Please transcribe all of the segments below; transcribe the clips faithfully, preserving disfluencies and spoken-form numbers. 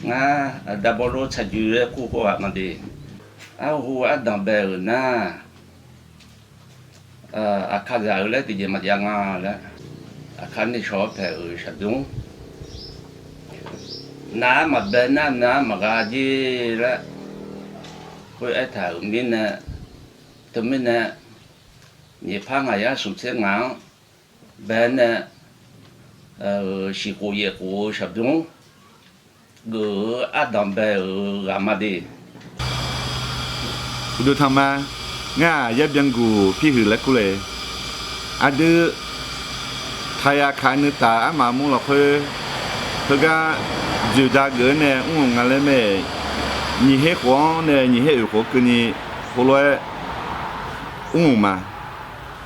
Ngar, aqda bawrlof tsaqjuir laer kur khawf-aq ma de. Arhu ardanq bae-euq nar, Aqkaqzaq-eu laer tiqjeq maqjav nga laer, Aqkaq nuishawq-anr paeq-euq shaqbymr, nav-aer maqbae nar nav-aer maqgha jer laer khoer aertaq-euq mirnae, teumirnae nyiq par ngaq yar smq tser ngaq-anr bae nae, shiq khof yaef khof-eu shaqbymr geuf-eu ardanq bae-euq ghaq ma de. Uqduq tanqma, ngar-aq Yarbyan guq Pirhuiq laer kur le. Aqdui, taqyaq kaq nuitaf armaf mur lafkhoer, heugar dzoeqda geuf-aer nae mr-euq nga laer mae. Nyiq her khof-anr nae nyiq her oeq khof-anr keuvni heulof-aer mr-euq ma.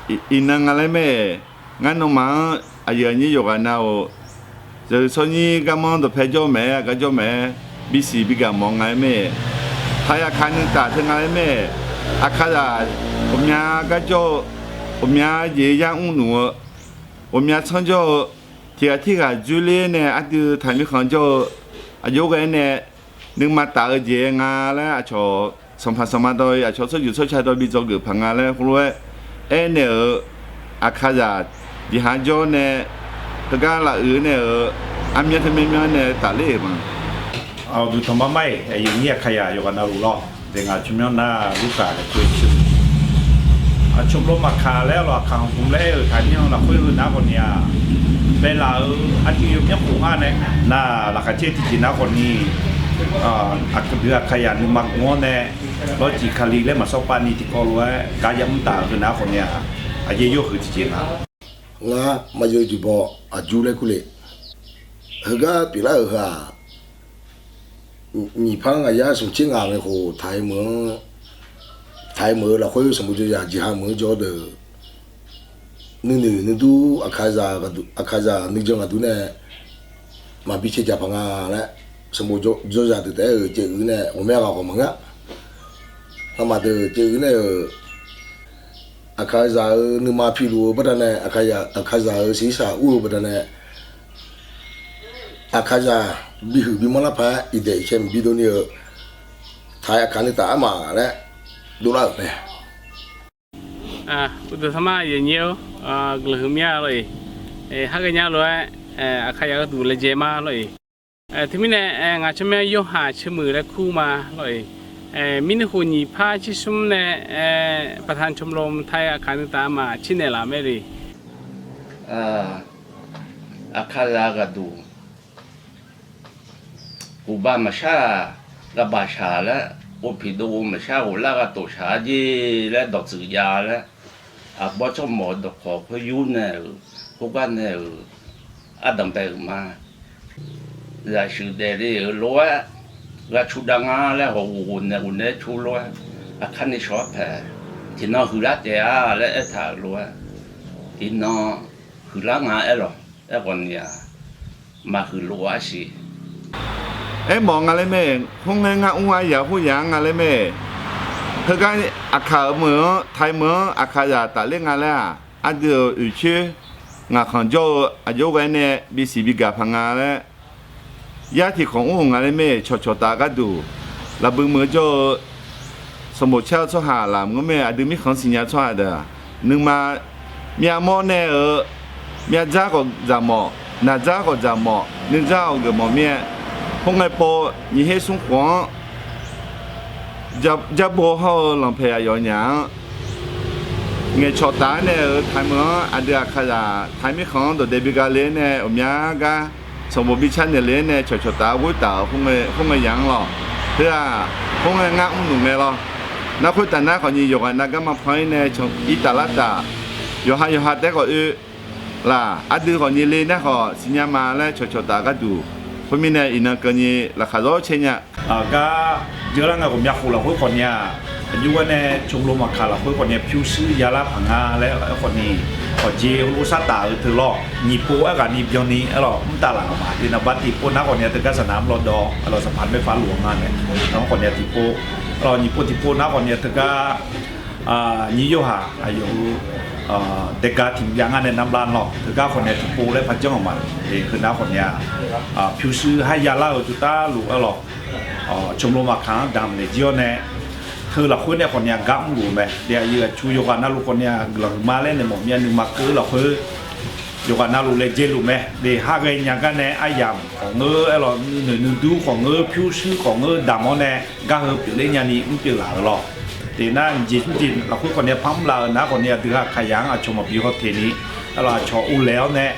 Iqnan nga laer mae. Ngar nawmaf-anr aqyuif aqnyir yawqghaq nav-euq, zaqhuiq tsawrnyir garmanr dawqpae jawr maeq-aer, aqgar jawr maeq-aer, bisiq bigaq mawf nga laer mae. Taqyaq kaq nuitaf teu nga laer mae. Aqkaqzaq ghawqmya gar jawr-eu, ghawqmya jeq yar mr nmr-eu, ghawqmya tsanr jawr-eu, tiqghaq tirghaq dzoerler nae aqdui taqmirkhanq jawr-eu, aqjox ghae nae nuima taf-eu jeq nga laer aqcawq sanqpaq sanqma dawr-ir, aqcawq tsawrjeuq tsawrca dawr bi dzawgeuf paq nga laer heulof-aer aernaeq-euq, Aqkaqzaq jeqha jawr nae heugar laf uiq nae-euq armyanr teu myanrmyanr nae tafler-euq ma. Uqduq tanqma mar-iq, aqyuif aqnyir Aqkaqzaq yawqghaq navluf lawr, daeq ngaq tsawrmyanr nar Lurkaf laer kur-eu, tsawrmyanr Aqkaq laer lawq, Aqkaq hmq laer aer-euq taqmyanr lafkhoer heu nar khawf ni-aq, baelaf-euq aqdui yawmyanr khof ngar nae, nar laqkhaq caer tiqjeq nar khawf ni, aqdui Aqkaqzaq nuima gu-anr nae lawrcif Kali laer maqsawr pav ni tiqkawv lof-aer gar yamr taf-euq heu nar khawf ni-aq, aqyaer yawhuiq tiqjeq nga. Ngar Maqyeu Juqbaw Aqjur laer kur le. Heugar pyeuflar-euq heu-aq, nyiq par ngaq yar smq tser ngaq ngae khof taq-aer meuq-anr, taq-aer meuq-eu lafkhoer sanqbof jawrzaq jeqha meuq-anr jawr deuq, nuinoeq nuidur Aqkaqzaq nuijan ghaqduq nae maqbi caevdzaq paq nga laer, sanqbof jawrzaq deuq taef-aer-euq caev uiq nae ghawqmya ghaq khawf maqngeur. Ngamaf deuq caev uiq nae-euq Aqkaqzaq-euq nuima piluf-eu baqdanae, Aqkaqzaq-euq siqsaq ur-eu baqdanae, Aqkaqzaq bihuiq bimanr lar paq-aer iqdaeq iqcae maqbi dov ni-eu, taq-aer Aqkaq nuitaf armaf laer dovlar-euq mae. Uqduq tanqma yanyir-awr, guiqlanq huiqmya lawr-iq. Har ghaenya lof-aer Aqkaqzaq gharduq laejae ma lawr-iq. Teumirnae ngaq tsawrmyanr Yorhaq Ceumuiq laer kur ma lawr-iq. Mirnae khof nyiq par tser smr nae ประธานชมรมไทย Aqkaq nuitaf armaf tsir naeqlaf mae le. Aqkaqzaq ghaqduq uqba maqshar-aq, ghabaq shaq laer, ovpiq dov-eu maqshar ghoflar gha tof shaq-a jer laer dawqtsuif jav laer, aqbawr tsawrmawf-eu dawqkawq khoeryur nae-euq, khoergar nae-euq ardanq bae-euq ma. Zaqshuif daefle-euq lof-aer gha cu dav nga laer hawq ghof ghof naeq ghof naeq-aer cu lof-aer, Aqkaq nuishawq-anr paeq, tiqnan huiqlar taef-a laer aertaq-euq lof-aer, iqnan huiqlar nga aer lawq. Aerkhawf ni-aq, maqhuiq lof-aer siq. Aermawf nga laer mae. Khoerngae ngar mr aryaq khoeryaq-anr nga laer mae. Heugar Aqkaq-euq meuq-anr, Taiq meuq-anr Aqkaqzaq tafler nga laer-aq, aqdui-euq oeqcoer ngaq khanq jawr-eu aqjox ghae nae bisiq bigaq paq nga laer, yar tiq khanq mr-euq nga laer mae. Cawqcawq taf gharduq lafbui meuq jawr-eu sanqbof car-eu tsawrhaq laf mr mae. Aqdui mirkhanq siqnya tsawrhaq deuq-aq, nuima myavmawr nae-euq myavdzar khawf dzaqmawf, naqdzar khawf dzaqmawf, nuidzar khawf geufmawf mir-aer, khoerngae pov nyiq her smr khof-anr Jarbo hawr-eu lanqpaeq aqyawfnyaf-anr ngaeqcawq taf-aer nae-euq Taiq meuq-anr aqdui Aqkaqzaq Taiq mirkhanq-anr dawqdae bi gha le-aer nae ghawqmya gar sanqbof bi car naeq le-aer nae cawqcawq taf-aer ghoer taf-euq khoerngae yamq-anr lawq. Heu-aq, khoerngae ngar mrluf ngae lawr. Nar khoertaf nar khawfni yawqghaq nav garma pan-ir nae can-ir taf lar taf, yawqha yawqha taef-aer khawf oe laf, aqdui khawfni le nar khawf siqnya ma laer cawqcawq taf gharduq, khoermirnae iqnan keuvni laqkhaq zawr caer nya. Gar jeular ngae ghawqmya khof lafkhoer khawfni-aq, aqjox ghae nae ชมรม Aqkaq lafkhoer khawfni pyurshuir yalar paq nga laer aerkhawfni, khawqjeq heulof sar taf-euq teu lawr, nyiq pov aerghaqni byanni aerlawq mr taf laf-euq ma. Iqnan bar tiqpov nar khawfni-aq teugar saqnaq mr lawdawr aerlawq saqpaq maerfar luf-anr nga nae, nar khawfni-aq tiqpov, aerlawq nyiq pov tiqpov nar khawfni-aq teugar nyiq yorhaq aqyawf-euq Daega tiq myav ngar nae navlav lawq. Teugar khawf nae tiqpov laer par janr-euq ma. Heunav khawf nae-aq, pyurshuir har ya lar-eu jawrtav luf aerlawq, ชมรม aqkaq-anr damq naeq jir-awr nae, teu lafkhoer nae khawf nae-aq gar mrluf-eu mae. Daef aqyuif aqtsu yawqghaq navluf khawf nae-aq guiqlanq huiqma laer nae mawf myav nuima keuv-eu lafkhoer yawqghaq navluf laejae luf mae. Daef har ghaenya gar nae aryamq khawf ngeur aerlawq, nuinoeq nuidur khawf ngeur, pyurshuir khawf ngeur damq-awr nae gar heu pyeufler nyani mrpyeuf laf-euq lawq. Daef nar nyiq jeq smr jeq lafkhoer khawf nae par mrlaf-euq nar khawf nae aqdui ghaq kaqyaq-anr aqcawq maqbi hawteq ni, aerlawq aqcawq uvlaeq-awr nae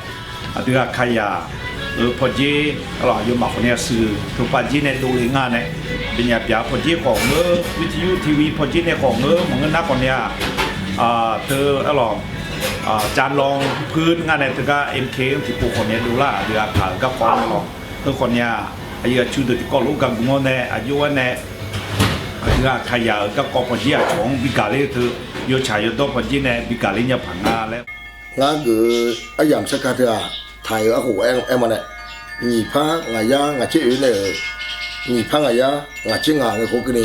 aqdui ghaq kaqyaq-euq pawqdzer aerlawq aqyawfmaf khawf nae aqshuif teupav dzer nae dovle ngar nae, bifnyaf byaq-eu pawqdzer khawf ngeur, วิทยุ TV pawqdzer nae khawf ngeur maqngeur nar khawf nae-aq, teu aerlawq จานรอง pyur ngar nae teugar MK-anr tiqpov khawf nae dovlar aqdui ghaq kaq-euq garkawv-anr lawq. Heu khawf nae-aq aqyuif aqtsu deuq tiqkawv lof-aer gaq gmq-awr nae aqjox-aer nae aqdui ghaq kaqyaq-euq garkawv pawqdzer aqcawq-anr bi gaq ler-eu teu, yawtsaq yawdawr pawqdzer nae bi gaq ler nya paq nga laer. Ngar geuf-eu aryamq sarkar teu-aq, taq-euq arkhof aer ma nae, nyiq par ngaq yar ngaq tser oe nae-euq, nyiq par ngaq yar ngaq tser ngaq ngae khof keuvni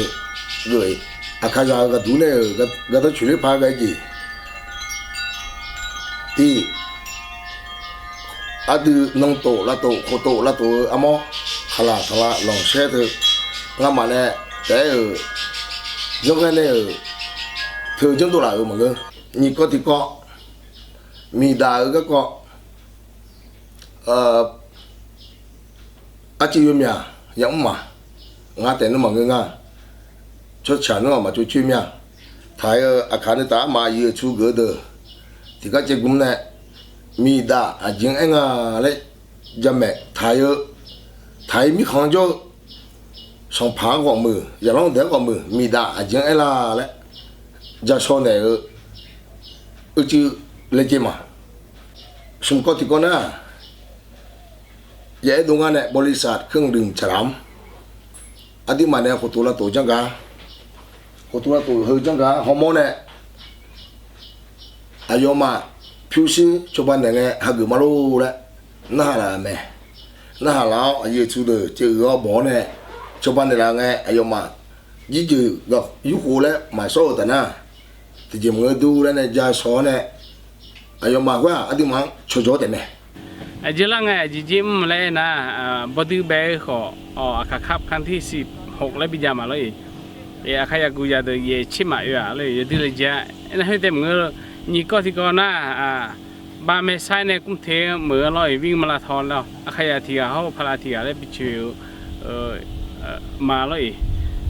geuf-iq, Aqkaqzaq-euq ghaqduq nae-euq gardanr coeqler par ghae jeq. Tiq, aqdui nantof lavtof khof tof lavtof-eu armawr, khaqlaq tanqlav lanqsaer teu, ngamaf nae taef-aer-euq janrghae nae-euq teu janrdov laf-euq maqngeur. Nyiq kawv tiqkawv, miqdaf-eu garkawv, arcuiv yawmyaq yamr ma. Ngar taef nmr maqngeur nga. Tsawrcaq nmr-aq maqtsov coer mir-a. Taq-aer-eu Aqkaq nuitaf armaf aqyuif aqtsu geuf-eu deuq tiqgar caev gmr nae, miqdaf aqjeq-anr aer nga laer jamaeq taq-eu, taq-ir mirkhanq jawr-eu, sanqpaq-anr ghawqmuiq, zaqlanr daeq-anr ghawqmuiq, miqdaf aqjeq-anr aer la laer ja shaw naeq-eu uicuiv laejae ma. Smq kawv tiqkawv nar, yaef-aer dov ngar nae บริษัทเครื่องดื่มฉลาม aqduimaf nae khof tof lavtof janr gar, khof tof lavtof heu janr gar hawmawr nae, aqyawfmaf pyurshuir cawba naeq ngae hageuf ma lor laer narhaq laf-euq mae. Narhaq laf-awr aqyuif aqtsu deuq caev uiq-awr bawq-awr nae cawba naeqlaf ngae, aqyawfmaf jirjeuq ghaq yurkhof laer maqshawr-euq taf nar, tiqjeq maqngeur dur laer nae ja shaw-awr nae, aqyawfmaf khoer-aq aqduimaf-anr cawqjawq-awr taef mae. Aqjeq lar ngae aqjeq jir mr laer aernar, bawrdui bae-eu khawf, Aqkaq ครับครั้งที่สิบหก laer bi jav ma lor-iq. Aqkaqzaq guq zaq deuq yaeq tser maf oe-aq lor-iq, yawdui le ja. Aernar khoer taef maqngeur, nyiq kawv tiqkawv nar, บาร์แม่สาย nae กรุงเทพ meuq-eu lor-iq, วิ่งมาราธอน lor. Aqkaqzaq tiq ghaq hawr-eu paqlaq tiq ghaq laer bi coeq-eu ma lor-iq.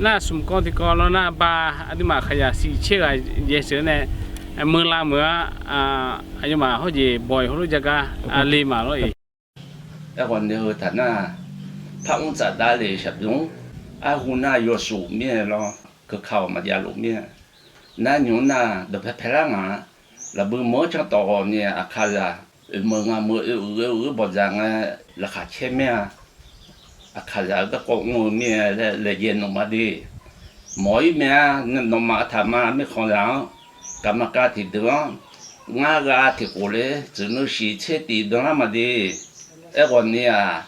Nar smq kawv tiqkawv lawr nar, บาร์ aqduimaf Aqkaqzaq siq tser ghaq yaeq sheuq nae, meuq lav meuq-a, aqyawfmaf hawjeq bawq-iq heulof ja gar le ma lor-iq. Aerkhawf ni heu taq nar, par mr tsaf davlef shaqbymr, arhu nar yawsuf mir-ae lawr, keuka-awq maqjav luf mir-a. Nar nymq nar dawqpae paelar ngaq, lafbui meuq-anr canr tawf ghawq ni Aqkaqzaq oeq meuq ngaq meuq oe uiq ghae uiq-eu bawqdzaq ngae, laqkhaq caer mir-a. Aqkaqzaq-euq garkawv mr-eu mir-ae laer laejae nawmaf de. Mawq-ir mae-a, nawmaf taqma mirkhanqzaq-anr, gaqmaqkav tiqdeuq-anr, ngar gha tiqkhof ler tsuif nuisiq tser tiq danlar ma de. Aerkhawf ni-aq,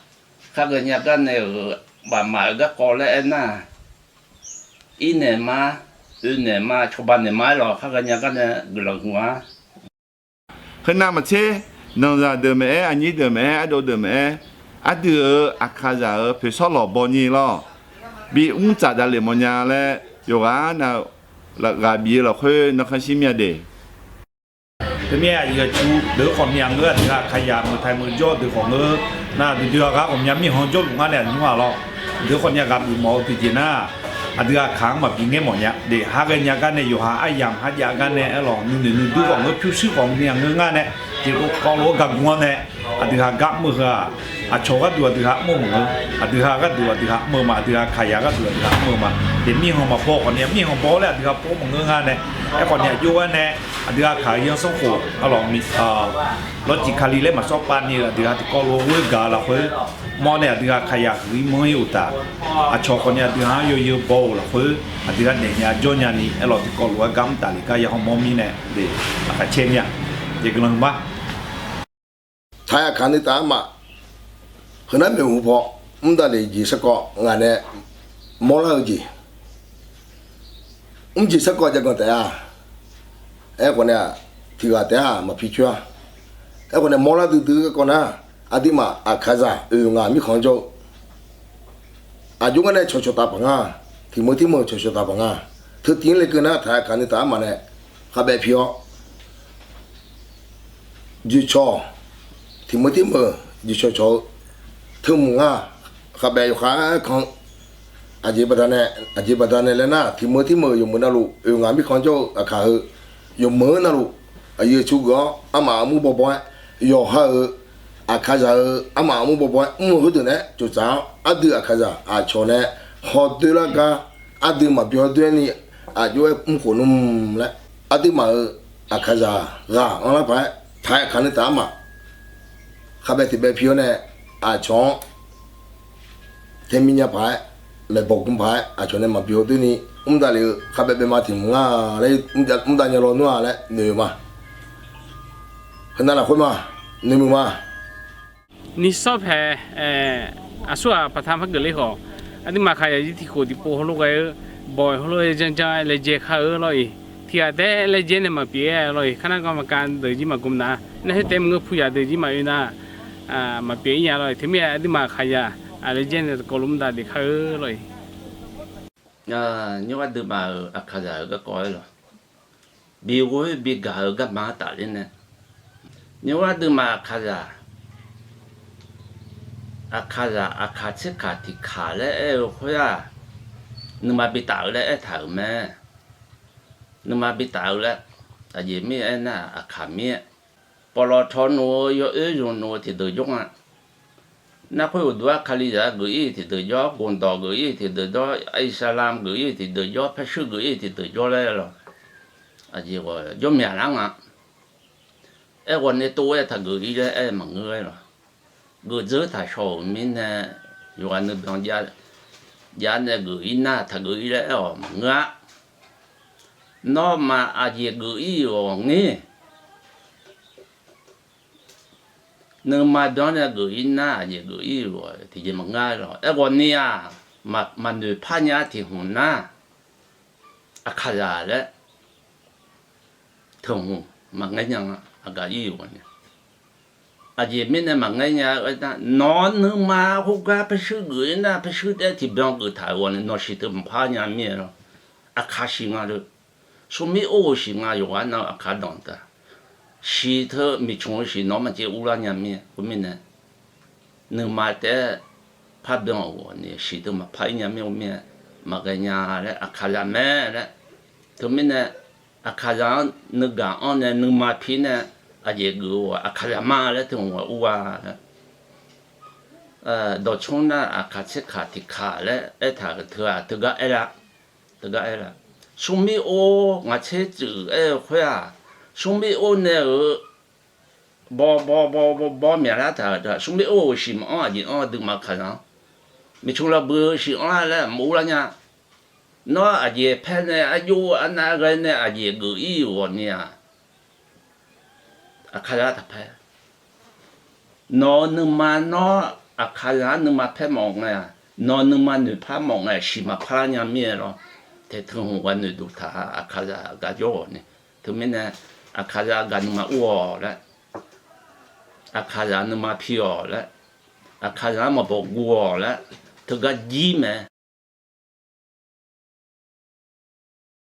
khar ghaenya gar nae-euq bafmaf-euq garkawv laer aernar, irnaeq ma, oe naeq ma, cawba naeq ma-aer lawq, khar ghaenya gar nae guiqlanq huiq-a. Heunav maqtser, nanqzaq deuq maeq-aer, aqnyir deuq maeq-aer, ardov deuq maeq-aer, aqdui-euq Aqkaqzaq-euq poeqsawr lawq baw nyi lawr, bi mr tsaf davlef mawrnya laer yawqghaq nav ghaq bif-eu lafkhoer nanrkhanr shir mir-a de. Teumirnae aqyuif aqtsu deuq khawf ni aqngeur, aqdui Aqkaqzaq meuq taiq meuq jawr deuq khawf ngeur, nar duidui-a ghaq ghawqmya mirkhanq jawrluf ngar nae aqnymr-aq lawr, deuq khawf ni aqghaq bif mawf-eu tiqjeq nar, aqdui Aqkaq-anr maqbi ngaer mawf nya de. Khar ghaenya gar nae yawqha aryamq kharjav gar nae aerlawq, nuinoeq nuidur khawf ngeur, pyurshuir khawf ni aqngeur ngar nae, tiqkawv lof-aer gaq gmr-awr nae, aqdui ghaq gar mr-eu heu-aq, aqcawq gharduq aqdui ghaq mr-eu maqngeur. Aqdui ghaq gharduq aqdui ghaq mr-eu ma, aqdui Aqkaqzaq gharduq aqdui ghaq mr-eu ma. Tiq mirkhanq maqbaw khawf ni mirkhanq baw laer aqdui ghaq pov maqngeur ngar nae, aerkhawf ni aqjox-aer nae, aqdui Aqkaq-euq yanr sanrkhof arlawq, lawrcif Kali laer maqsawr pav ni-eu aqdui ghaq tiqkawv lof-aer ghoer gaq-eu lafkhoer mawr nae aqdui Aqkaqzaq huiq-ir manr-ir uqtaf, aqcawq khawf ni aqdui ghaq-anr yawzeu baw-euq lafkhoer aqdui ghaq daefnya jawr nyani aerlawq, tiqkawv lof-aer gar mr taf lef gar ya hawmawr mirnae, aqkaq caer mir-a. Jeq guiqlanq ma. Taq-aer Aqkaq nuitaf armaf heunar maeqhu paw mr davlef jeq sarkawv ngaq nae mawrlar-eu jeq, mr jeq sarkawv jav ganq taef-a. Aerkhawf nae-aq, tiq ghaq taef-aq maqpi coer-a. Aerkhawf nae mawrlar duidui garkawv nar, aqduimaf Aqkaqzaq oeq ngaq mirkhanq-anr jawr-eu, aqjox ngar nae cawqcawq taf paq nga. Tiq meuq tir meuq cawqcawq taf paq nga. Teutiv-anr lekeuv nar, taq-aer kaq nuitaf armaf nae khavbaev pi-awr, joeqcawq, tiq meuq tir meuq joeqcawq cawq-eu teumq nga. Khavbaev yawkhav-aer kan-eu, aqjeq baqdanae, aqjeq baqdanae laer nar, tiq meuq tir meuq yawqmeuq navluf oeq ngaq mirkhanq jawr-eu Aqkaq heu, yawqmeuq-anr navluf aqyuif aqtsu geuf-awr armaf armur bawbaw-aer, yawqha-euq Aqkaqzaq-euq armaf armur bawbaw-aer mr-eu khoerdeuq nae-aer tsoftsaf-awr, aqdui Aqkaqzaq aqcawq nae hawdoer lar gar, aqdui maqbyan doer-aer ni aqjox-aer mrkhof nmr laer, aqduimaf-euq Aqkaqzaq ghaq anrlar paq-aer, taq-aer kaq nuitaf armaf khavbaev tiq baev pi-awr nae, aqcawq-anr tae mirnya paq-aer, maeqbawq gu paq-aer, aqcawq nae maqbi hawdoer ni mr davlef-eu khavbaev bae ma tiq hmq ngar laer, mr dav nya lawnmr-a laer noeq-eu ma. Heunav lafkhoer ma, noeqmuiq ma. Nisawr paeq, aqsurghaq paqta par geufler khawf, aqduimaf Aqkaqzaq-ir tiq khof tiq pov heulof ghae-eu, bawq heulof-aer janjan-aer laejae kar-eu lawr-iq. Tiq ghaq taef-aer laejae nae maqpyeuf-aer lawr-iq. Kar nar gawr maqkav deuq jir maqgmq nar, nar khoer taef maqngeur puq yaq deuq jir maqoe nar, maqpyeuf-ir nya lawr-iq. Teumirnae aqduimaf Aqkaqzaq laejae nae tiqkawv luf mr dav daef kar-eu lawr-iq. Nymr aqduimaf-euq Aqkaqzaq-euq garkawv-aer lawr, bi ghoer bi gaq-eu garma tafler nae, nymr aqduimaf Aqkaqzaq, Aqkaqzaq Aqkaq tserkaq tiqkaq laer aer-eu khoer-aq, nuima bitaf-eu laer aertaq-euq mae. Nuima bitaf-eu laer, aqjeq mir-aer nar, Aqkaq mir-aer, pawqlawq tawq nuf-eu yawoer zmq nuf-eu tiqdeuq jawr nga. Nar khoer uqduq-aer Kalizaq geuf-ir tiqdeuq jawr, Gawqdawq geuf-ir tiqdeuq jawr, Iqsaqlam geuf-ir tiqdeuq jawr, Paershuir geuf-ir tiqdeuq jawr laer lawr, aqjeq jawr myaqlar nga. Aerghawq nae tov-aer taqgeuf-ir laer aer maqngeur-aer lawr. Geuf dzeur taq shaw-euq mirnae, yawqghaq nuibyan jav nae geuf-ir nar taqgeuf-ir laer aer-awq maqngeur-a. Nawmaf aqjeq geuf-ir-euq ghawqngir, nuima byan nae geuf-ir nar aqjeq geuf-ir-euq tiqjeq maqngeur-a lawr. Aerghawq ni-aq, maqnoeq par nya tiq hmq nar, Aqkaqzaq laer teu hmq maqngaer nya nga. Aqgaf ir-euq ghawqni, aqjeq mirnae maqngaer nya-eu aernar, nawq-eu nuima khoergar Paershuir geuf-ir nar, Paershuir taef-aer tiqbyan geuf taq-euq ghawqni nawq siq teu maqpar nya mir-aer lawr. Aqkaq siq nga leu, smrmir or-eu siq nga. Yawqghaq nav-eu Aqkaq danq taq, siq teu miqcmq-eu siq nawq-anr maqjeq urlar nya mir-aer. Khoermirnae, nuima taef-aer parbyan-euq ghawqni siq teu maqpar ir nya mir-aer, khoermirnae maqghae nya laer Aqkaqzaq mae laer. Teumirnae, Aqkaqzaq-anr nuigaq-anr nae nuima pi nae aqjeq geuf-eu ghaq Aqkaqzaq ma laer teu hmq ghaq ur-a laer. Dawqtmr nar Aqkaq tserkaq tiqkaq laer aertaq-euq teu-aq teugar aer la, teugar aer la. Smrmir or ngaq tser tsuif aer-eu khoer-aq, smrmir or nae-euq baw baw baw baw baw myaqlar taq-euq teu-aq, smrmir or-euq siq maqanr aqjeq anr aqduimaf Aqkaqzaq-anr, miqcmq lafbuiq-eu siq anr-a laer maqur lar nya. Nawr aqjeq paer nae arjov arnav ghae nae aqjeq geuf ir-euq ghawqni-aq, Aqkaqzaq taqpaer. Nawq-eu nuima nawr Aqkaqzaq-anr nuima paer mawf ngae-aq, nawq-eu nuima noeqpar mawf ngae-aq, siq maqpar lar nya mir-aer lawr. Taeq teu hmq ghaq noeqduq taq-a Aqkaqzaq gaq jawr ghawqni. Teumirnae, Aqkaqzaq gaq nuima ur-awq laer, Aqkaqzaq nuima pi-awq laer, Aqkaqzaq-anr maqbawq guv-awq laer, teugar jir mae.